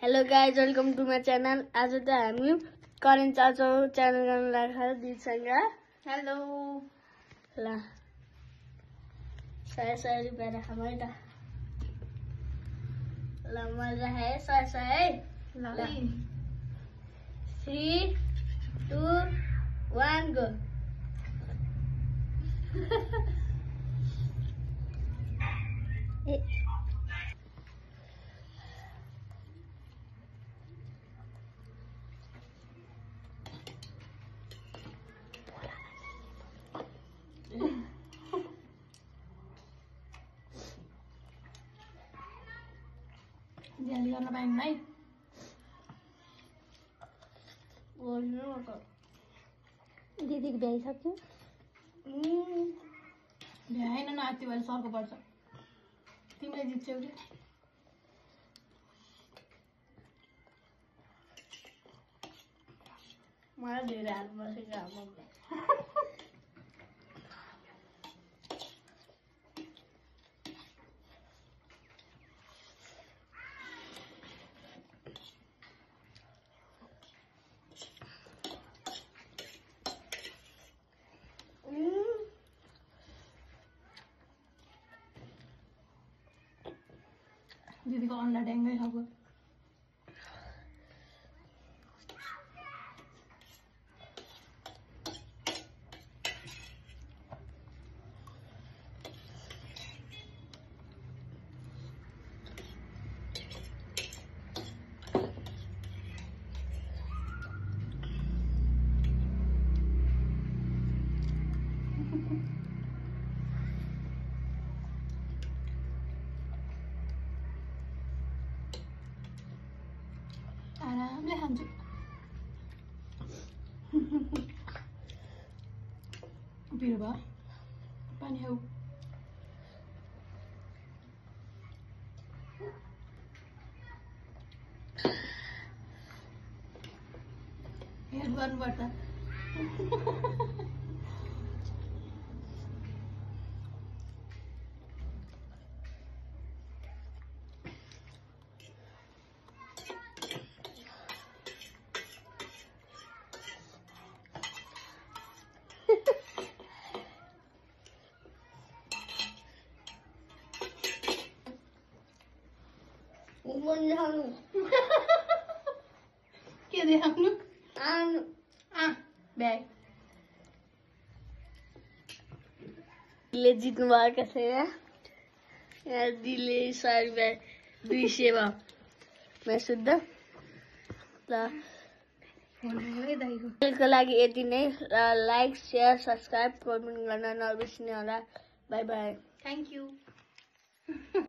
Hello guys, welcome to my channel. आज त हामी करेन्ट चाचो च्यानल गर्न लाग्छ दिदीसँग। हेलो ल 100 रुपियाँ राखौँ है त। ल मैले राखेँ 100 है। ल 3 2 1 गो। ज्याली गर्न पाइन्न है। दिदीको भ्याइसक्यो। भ्याएन न, यति बेला सर्को पर्छ। तिमीले जित्छौ कि मलाई धेरै हात बसेको हाम्रो। दिदीको अन्डा ड्याङ्गै खाएको। आरामले खान्छु। पिरो भयो, पानी खाऊ। हेल्प गर्नुपर्छ। के देखाउनु? ब्याग जित्नु भएको छैन। यहाँ दिदीले 100 रुपियाँ 200 भयो मैं शुद्ध। ल को लागि यति नै। लाइक शेयर सब्सक्राइब कमेन्ट गर्न नबिर्सिनु होला। By by. Thank you.